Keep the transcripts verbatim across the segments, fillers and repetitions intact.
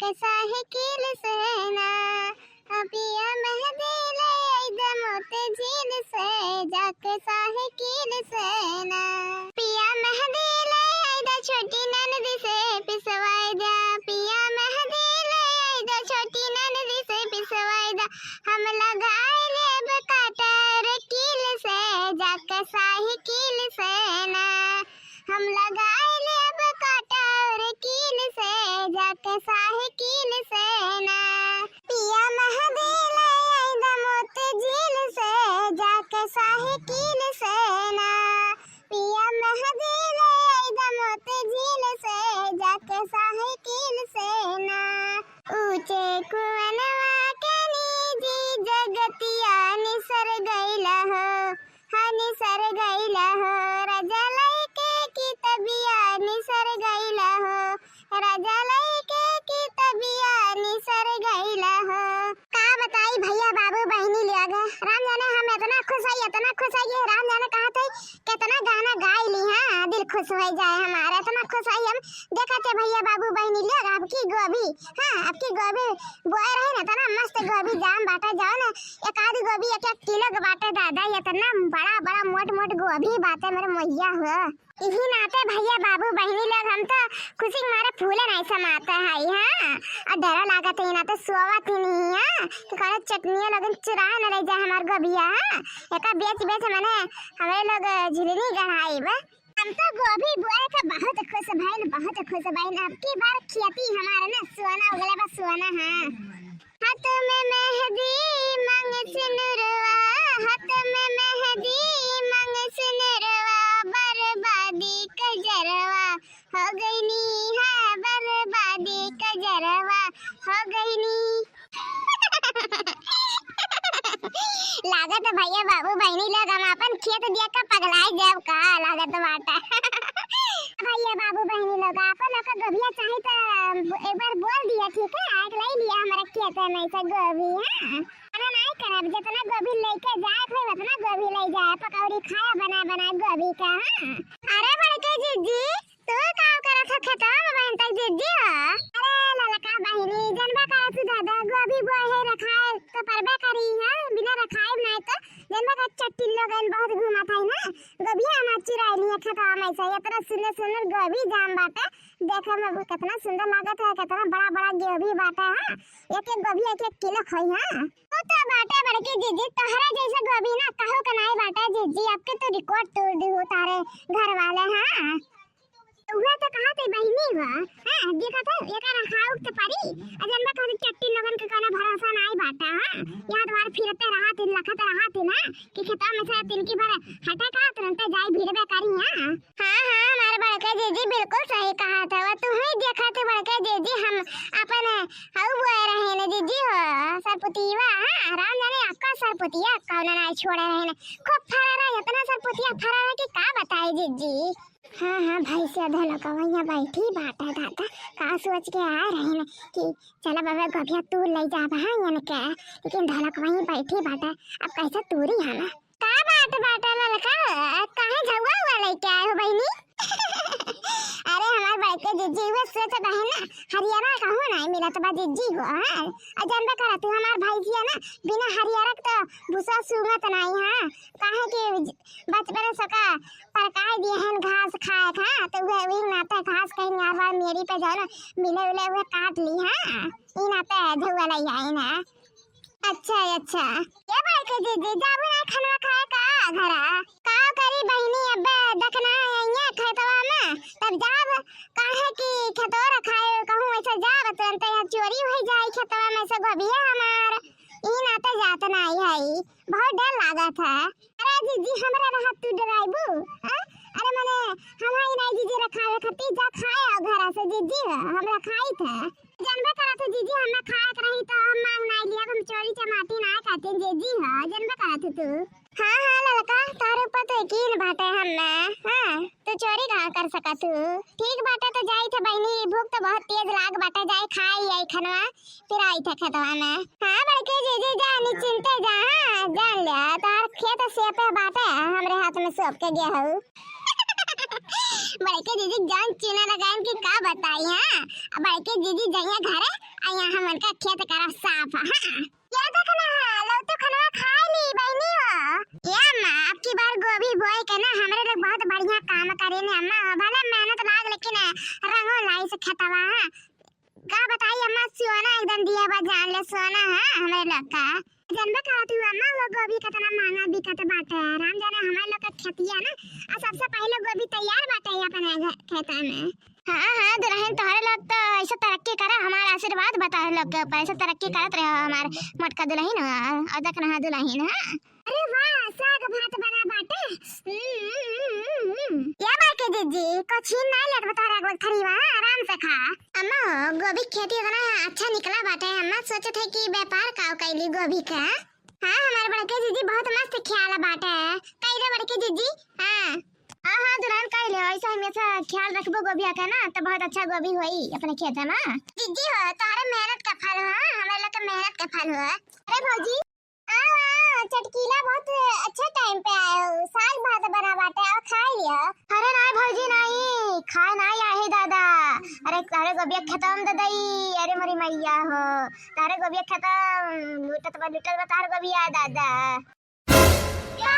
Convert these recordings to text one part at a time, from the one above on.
जाके साहिकिल से ना। आ पिया मेहदी ले आइदा मोती झील से, जाके साहिकिल से ना। पिया मेहदी ले आइदा छोटी ननदी से पिसवाइदा, पिया मेहदी ले आइदा छोटी ननदी से पिसवाइदा। हम लगाई लेब कटर कील से, जाके साहिकिल से ना। हम लगाई लेब कटर कील से, जाके साहिकिल से ना। पिया मेहदी ले आइदा मोती झील से, जाके साहिकिल से ना। पिया मेहदी ले आइदा मोती झील से, जाके साहिकिल से ना। ऊंचे कुअनवा के नीजी जगतिया निसर गइला हो, हाँ निसर गइला हो। राजा लइके कितबिया निसर गइला हो, राजा लइके कितबिया निसर गइला हो। का बताई भइया बाबू बहिनी लोग, राम जाने हम एतना खुस हई, एतना खुस हई कि राम जाने कहत हई केतना गाना गाइ ली, हाँ दिल खुस होइ जाए हमार, एतना खुस हई हम। देखत है भइया बाबू बहिनी लोग, अबकी गोभी, हाँ अबकी गोभी बोए रहे ना, एतना मस्त गोभी जाम बाटे, जाओ ना एक आध गोभी एक एक किलो के बाटे दादा, एतना बड़ा बड़ा मोट मोट गोभी बाटे मोरे मइया हो। इही नाते भइया बाबू बहिनी लोग हम तो खुसी के मारे फूले नाहीं समाते हई, हाँ। अउर डरो लागत है, ई नाते सोवत ही नहीं है कि कउनो चटनिया लोगन चुराए न लइ जाए हमार गोभिया, हाँ। एका बेच बेच मने हमरे लोग झिलनी गढ़ाइब। हम तो गोभी बोए के बहुत खुस भइन, बहुत खुस भइन। अबकी बार खेती हमार ना सोना उगले बा, सोना, हाँ। हाथ में मेहदी मांगे सिनुरवा, हाथ में मेहदी मांगे सिनुरवा, बर्बादी कजरवा हो गइनी है, बर्बादी कजरवा हो गइनी। लागत है भइया बाबू बहिनी लोग हम आपन खेत देख के पगलाइ जाब का, लागत बाटे। भइया बाबू बहिनी लोग, आपन ओकर गोभिया चाही त एक बार बोल दिया, ठीक है? आके लइ लिया हमरे खेते में से गोभी, हाँ? मना नाहीं करब, जेतना गोभी लइके जाए भाई, ओतना गोभी लइ जाए, पकौड़ी खाया बना बना गोभी का, हाँ? अरे बड़के जिज्जी, तू का करत हो खेतवा में बहिन तक जिज्जी हो? अरे ललका बहिनी, जनबा करत तू दादा, गोभी बोए है रखाए तो परबे करी, हाँ? बिना रखाए नाहीं तो जनबा करत चट्टी लोगन बहुत घूमत है ना, गोभिया हमार चुराइ लिए खेतवा में से, एतना सुंदर सुंदर गोभी जाम बाटे, देखे में केतना सुंदर लागत है, केतना बड़ा बड़ा गोभी बाटे, हाँ। एक एक गोभी एक एक किलो खोई, हाँ। वो तो बाटे बड़की जिज्जी, तोहरा जैसे गोभी ना कहू के नाहीं बाटे जिज्जी, अबकी तो record तोड़ दिहू तारे घर वाले, हाँ। उहे तो कहत है बहिनी हो, हाँ, देखत है, एका रखाउक तो परी, अ जनबा कहत चट्टी लोगन के कउनो भरोसा नाहीं बाटे, हाँ, यहाँ तुम्हारे फिरते रहत है, लखत रहत है ना, कि खेतवा में से तिनकी भर हटे का, तुरंते जाई भिड़बे करी, हाँ। हाँ, हाँ, हमार बड़के जिज्जी बिल्कुल सही कहत है, तू ही देखत है बड़के जिज्जी, हम अपन हऊ बोए रहे न जिज्जी हो, सरपुतिया, हाँ, राम जाने आपका सरपुतिया कउनो नाहीं छोड़े रहे न, खूब फरा रहे, एतना सरपुतिया फरा रहे कि का बताई जिज्जी। हाँ, हाँ, भैंसिया धोलकवा यहाँ बैठी बाटे दादा, का सोच के आए रहे न कि चला बाबा गोभिया तूर लइ जाब, हाँ, इनके, लेकिन धोलकवा वहीं बैठी बाटे, अब कैसे तूरी हम? का बात बाटे ललका, काहे झउआ हुआ लइके आए हो बहिनी? अरे हमार बड़के जिज्जी, उहे सोचत रहे ना, हरियरा कहूँ नाहीं मिलत बा जिज्जी हो, हाँ? अ जनबे करत तू हमार भैंसिया ना, बिना हरियरा के तो भूसा सूंघत नाहीं, हाँ? काहे कि बचपन से का परकाई दिए हैं घास खाए का, तो उहे, उही नाते घास कहीं यार बार मेड़ी पे जाओ ना, मिले उले उहे काट ली, हाँ, ई नाते झउआ लइ आई ना। अच्छा, अच्छा। ये बड़के जिज्जी, जाबू ना खनवा खाए का घरा? का करी बहिनी, अबे देखना है यहाँ खेतवा में, तब जाब, काहे कि खेतवा रखाए कहूँ वैसे जाब, तुरंत यहाँ चोरी होइ जाए खेतवा में से गोभिया हमार, ई नाते जात नाहीं है, बहुत डर लागत है। अरे जिज्जी, हमरा रहत तू डराइबू? हाँ? अरे मने, हम हई नाहीं जिज्जी रखावे खातिर, जा खाए आओ घरा से जिज्जी, हम रखाइत है। जनबे करत हो जिज्जी, हम खाए के रही तो हम मांग नाहीं लिया, हम चोरी चमाटी नाहीं करते जिज्जी, हाँ, जनबे करत हो तू। हाँ, हाँ, ललका, तोहरे ऊपर तो यकीन बाटे हमें, हाँ, तू चोरी कहाँ कर सकत हो? ठीक बाटे, तो जाइत है बहिनी, भूख तो बहुत तेज लाग बाटे, जाए खाए आई खनवा। पिराई था खेतवा में। हाँ, बड़के जीजी जा, निश्चिंते जा, हाँ, जान ले, तोहार खेत सेपे बाटे, हमरे हाथ में सौंप के गए हऊ। बड़के जीजी जान चूना लगाइन कि का बताई, हाँ, अब बड़के जीजी जइया घरे, आ यहाँ हमन का खेत करब साफ। हाँ, ये देख ना, लौटू खनवा खाए ली बहिनी हो। ये अम्मा, अब की बार गोभी बोए के ना हमरे लोग बहुत बढ़िया काम करे ने अम्मा हो, भले मेहनत लाग लेकिन रंगो लाई से खेतवा। हाँ, का बताई अम्मा, सोना एकदम दिया बा, जान ले सोना है हमरे लोग का। जनबे करत हू अम्मा, वो गोभी कितना महंगा बिकत बाटे। राम जाने हमारे लोग के खेतिया ना, आ सबसे पहले गोभी तैयार बाटे अपने घ-, खेता में। हाँ, हाँ, दुल्हन, तोहरे लोग तो ऐसे तरक्की करा, हमारा आशीर्वाद बा तोहरे लोग के ऊपर, ऐसे तरक्की करत रहो हमार मोटका दुल्हन हो, और देख रहा दुल्हन, हाँ। अरे वाह, साग भात बना बाटे। हम्म, हम्म, हम्म, हम्म। या बाटे जीजी, कुछ ही ना लेत बा तोहरा गोल थरीवा, आराम से खा। अम्मा हो, गोभी के खेती इतना अच्छा निकला बाटे, अम्मा सोचत है कि व्यापार का कैली गोभी का। हाँ, हमारे बड़के जीजी बहुत मस्त ख्याल बाटे। कह दे बड़के जीजी। हाँ। हाँ, हाँ, दुल्हन कह ले, ऐसा हमेशा ख्याल रखबो गोभिया का ना, तो बहुत अच्छा गोभी होई अपने खेत में। जीजी हो, तोहरे मेहनत का फल हो, हाँ, हमारे लोग के मेहनत का फल हो। अरे भौजी। हाँ, हाँ, चटकीला बहुत अच्छा टाइम पे आए हो, साग भात बना बाटे, आओ खा लिया। अरे नाई भौजी नाई, खाए नाई आहे दादा। अरे, अरे गोभिया खत्म दे दई, अरे मोरी मैया हो। तारे गोभिया खत्म, लूटत बा, लूटत बा तार गोभिया दादा। का?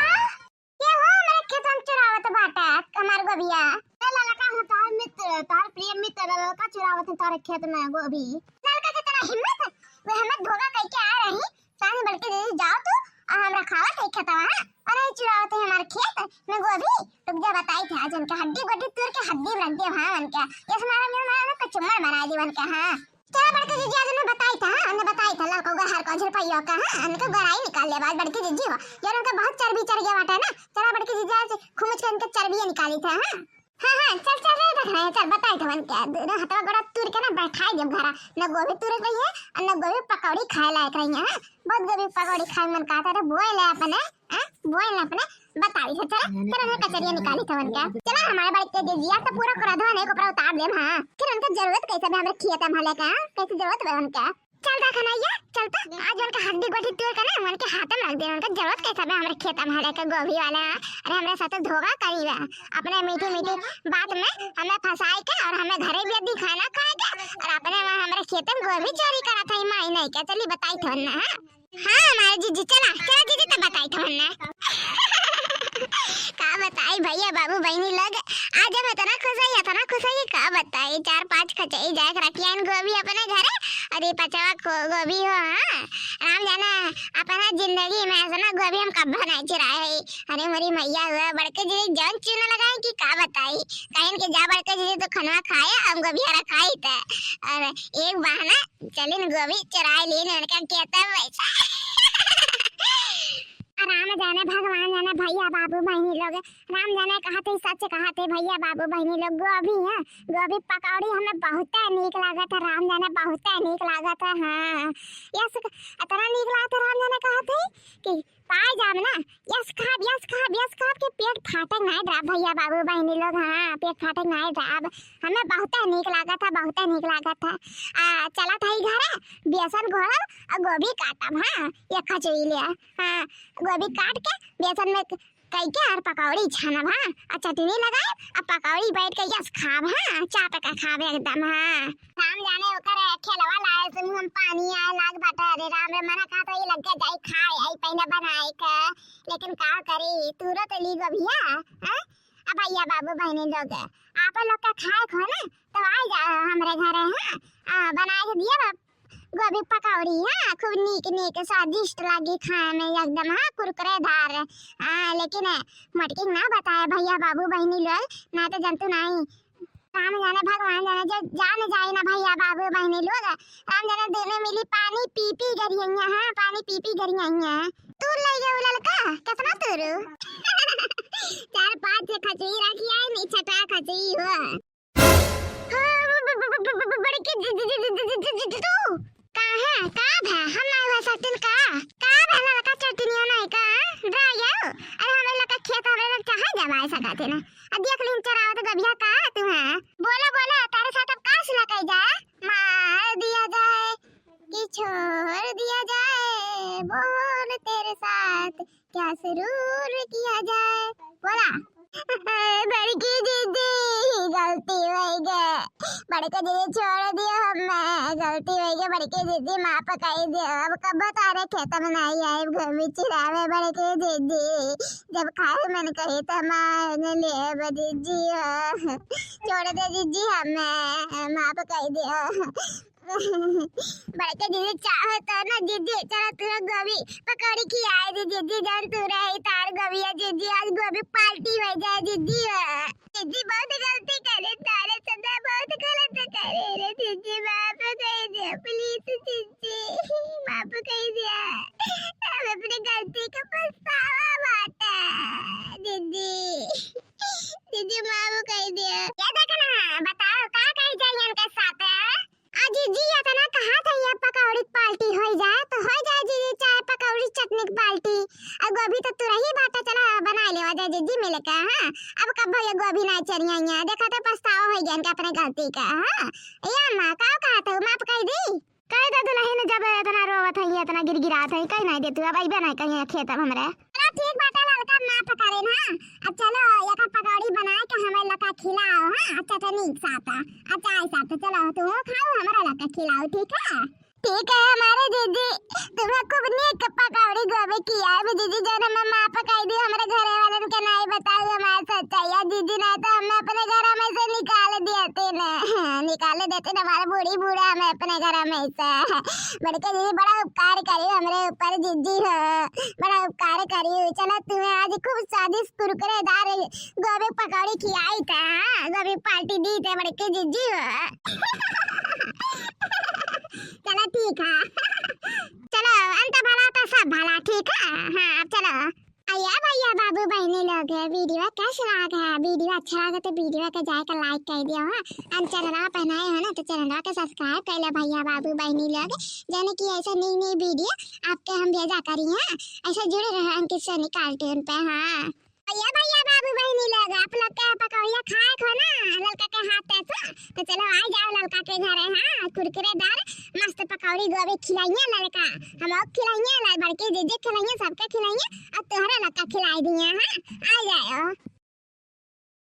के हो हमरे खेत में चुरावत बाटा हमार गोभिया? ए ललका हो तार मित्र, तार प्रिय मित्र ललका चुरावत है तारे खेत में गोभी। ललका के तेरा हिम्मत, वो हमें धोखा कह के आ रही। तानी बड़के दीदी जाओ तू, और हमरा खावत है खेतवा, हाँ? और नहीं चुरावत है हमार खेत में गोभी। रुक जा बताई थे, आज उनका हड्डी गोड्डी तोड़ के हड्डी में रख दे, हाँ, उनका। ये हमारा, हमारा, हमारा कचुम्बर बना दी उनका, हाँ। चला बड़के जीजी, आज उन्हें बताई था, हाँ, उन्हें बताई था, लड़को गहर को झुरपैया का, हाँ, उनके गहराई निकाल ले, आज बड़के जीजी हो, यार उनका बहुत चर्बी चढ़ गया बाटा ना, चला बड़के जीजी आज खुमुच के उनके चर्बिया निकाली था, हाँ। हाँ, हाँ, चल, चल रे, देख रहे हैं, चल, बताई था उनके, दोनों हथवा गोड़ा तूर के ना बैठाई देब घरा, न गोभी तूरत रही है, और न गोभी पकौड़ी खाए लायक रही है, हाँ, बहुत गोभी पकौड़ी खाए मन कहता था, बोए ले अपने, हाँ, बोए ले अपने, बताई था, चला, चला, उन्हें कचरिया निकाली था उनके, चला, हमारे बड़के जीजी, आज तो पूरा क्रोधवा नहीं को पूरा उतार देब, हाँ, फिर उनका जरूरत कैसे भी हमरे खिया था भले का, हाँ? कैसे जरूरत बा उनका? चल दा खनैया, चल तो। आज उनका हड्डी गोड्डी तोड़ के ना, उनके हाथ में रख दे, उनका जरूरत कैसा बा हमरे खेत में हले के गोभी वाला। अरे हमरे साथ धोखा करी बा, अपने मीठी मीठी बात में हमें फंसाई के और हमें घरे भी दी खाना खाए के और अपने में हमरे खेत में गोभी चोरी करत है, माई नहीं के। चली बताई थोन ना, हाँ? हाँ, हमारे जीजी, चला, चला जीजी, तब बताई थोन ना। का बताई भैया, बाबू, बहिनी लोग, आज हम इतना खुश है, इतना खुश है कि का बताई। चार पाँच खचई जाए के रखिया इन गोभी अपने घरे, और ये पचवा को गोभी हो, हाँ, राम जाने अपना जिंदगी में ऐसा ना गोभी हम कब्बो नहीं चिराए है। अरे मोरी मैया हुआ, बड़के जीजी जौन चूना लगाए कि का बताई, कहीं के जा बड़के जीजी तो खनवा खाए, हम गोभी हरा खाई थे, और एक बहाना चलिन गोभी चुराई लीन उनका खेत में बैठा। राम जाने भगवान जाने भैया बाबू बहिनी लोग, राम जाने कहत है सच कहत है भैया बाबू बहिनी लोग, गोभी है, गोभी पकौड़ी हमें बहुत नीक लागत है, राम जाने बहुत नीक लागत है। हाँ, यस, इतना नीक लागत है, राम जाने कहत है कि पाए जाब ना, यस खाब, यस खाब, यस खाब के पेट फाटे नाय ड्राब भैया बाबू बहिनी लोग, हाँ, पेट फाटे नाय ड्राब। हमें बहुत नीक लागत है, बहुत नीक लागत है। आ, चला था ई घरे, बेसन घोरब और गोभी काटब, हाँ, ये खचुई ले, हाँ, गोभी काट के बेसन में क-, कई के और पकौड़ी छानब, हाँ, और चटनी लगाए और पकौड़ी बैठ के यस खाब, हाँ, चाप के खाब एकदम, हाँ। राम जाने ओकर खेलवा लाए से मुंह में पानी आए लाग बाटे। अरे राम रे, मना कहा तो ये लग के जाई खाए, आई पहले बनाए के, लेकिन का करी, तुरत ली गोभिया, हैं? अब भैया बाबू बहिनी लोग, आप लोग का खाए खो ना, तो आ जा हमरे घरे, हाँ? आ, बनाए के दिया बा गोभी पकौड़ी, हाँ? खूब नीक नीक स्वादिष्ट लागी खाए में एकदम, हाँ? कुरकुरेदार, हाँ? लेकिन मटकी ना बताए भैया बाबू बहिनी लोग, ना तो जंतु नहीं। राम जाने भगवान जाने, जो जान जाए ना भैया बाबू बहिनी लोग, राम जाने दोनों मिली पानी पी पी गरियैया, हाँ, पानी पी पी गरियैया। तू ले गए ललका, कितना तू रू? चार पाँच खचुई रखी है, नी छटा खचुई हो। हाँ, ब-, ब-, बड़की जी, जी, जी, तू। का है? का भा? हम नहीं हुआ सकतिन का? का भा ललका चटनिया नहीं का? हाँ? ड्राई हो? अरे हमरे लोग का खेत हमरे लोग चाहे जमाए सकते ना। अब देख लीन चरावत गभिया का तू है। बोलो, बोलो, तारे साथ अब का सुलह कई जाए? मार दिया जाए कि छोड़ दिया जाए, बोल तेरे साथ क्या सुरूर किया जाए। बोला। बड़की दीदी, गलती गलती होइ गए, बड़के जीजी छोड़ दियो हमें, गलती होइ गए बड़के जीजी, माफ कइ दियो। अब कब्बो तारे खेत में नाहीं आइब, गोभी चिरावे बड़के जीजी, जब खाए मन कही त मांग लेब जीजी हो। छोड़ दे जीजी हमें, माफ कइ दियो। बड़के जीजी चाहो तो ना जीजी, चलो तुहे गोभी पकौड़ी खियाए दी जीजी, जौन तू रही तार गोभी है जीजी, आज गोभी पार्टी होइ जाए जीजी। जीजी बहुत गलती करे, तारे सदा बहुत गलत करे रे जीजी, माफ कइ दे please जीजी, माफ कइ दे। हम अपने गलती का पछतावा बाटे जीजी, जीजी माफ कइ दे। ये देखा ना, बताओ का कही जाए इनके साथ? आ जीजी, इतना कहा था ये पकौड़ी पार्टी होइ जाए, तो होइ जाए जीजी, चाय पकौड़ी चटनी की पार्टी। आ गोभी तो तुरही बाटे, चला बनाइ लेवा जाए जीजी मिल के, हाँ। अब कब्बो ये गोभी नाहीं चरियाइया, देखा तो पछतावा होइ गया इनके अपने गलती का, हाँ। ए अम्मा, का कहा था, माफ कइ दी? कह दे दुलहिन, जब इतना रोवत है, इतना गिड़गिड़ात है, कहीं नाहीं दे तू, अब अइबे नाहीं कहीं खेत अब हमरे। चला ठीक बाटे ललका, माफ करे ना। अब चलो, एकर पकौड़ी बनाए के हमरे ललका खिलाओ, हाँ, चटनी के साथ, अचार साथ, चलो, तू खाओ, हमरे ललका खिलाओ, ठीक है? ठीक है, हमारे जीजी, तुम्हें खूब नीक पकौड़ी गोभी खियाए भी जीजी, जौन हमें माफ कइ दी, हमरे घरे वालन के नाहीं बताओ हमार सच्चाई, जीजी, नाहीं तो हमें अपने घर में से निकाल देते न, निकाल देते न हमारे बूढ़ी बूढ़ा हमें अपने घर में से। बड़के जीजी, बड़ा उपकार करी हमरे ऊपर जीजी हो, बड़ा उपकार करी। चलो तुम्हें आज खूब स्वादिष्ट कुरकुरेदार गोभी पकौड़ी खियाई था, हाँ, गोभी पार्टी दी थे बड़के जीजी हो। चलो ठीक है, चलो अंत भला तो सब भला, ठीक है, हाँ, अब चलो। अइया भइया बाबू बहिनी लोग, वीडियो कैसे लाग है? वीडियो अच्छा लागे तो वीडियो के जाके like कइ दियो, हाँ। हम चैनलवा पे नए हो ना तो चैनलवा के subscribe कइ लो भइया बाबू बहिनी लोग, जौन कि ऐसे नई नई वीडियो आपके हम भेजा करी, हाँ। ऐसे जुड़े रहो अंकित सोनी cartoon पे, हाँ। भइया भइया बाबू बहिनी लोग, आप लोग के पकौड़िया खाए को ना ललका के हाथ से, तो चलो आ जाओ ललका के घरे, हाँ। कुरकुरेदार मस्त पकौड़ी गोभी खिलाइए ललका, हम लोग खिलाइए, ला-, बड़के जीजी खिलाइए, सबके खिलाइए, और तोहरे ललका खिलाई दिए, हाँ। आ जाओ।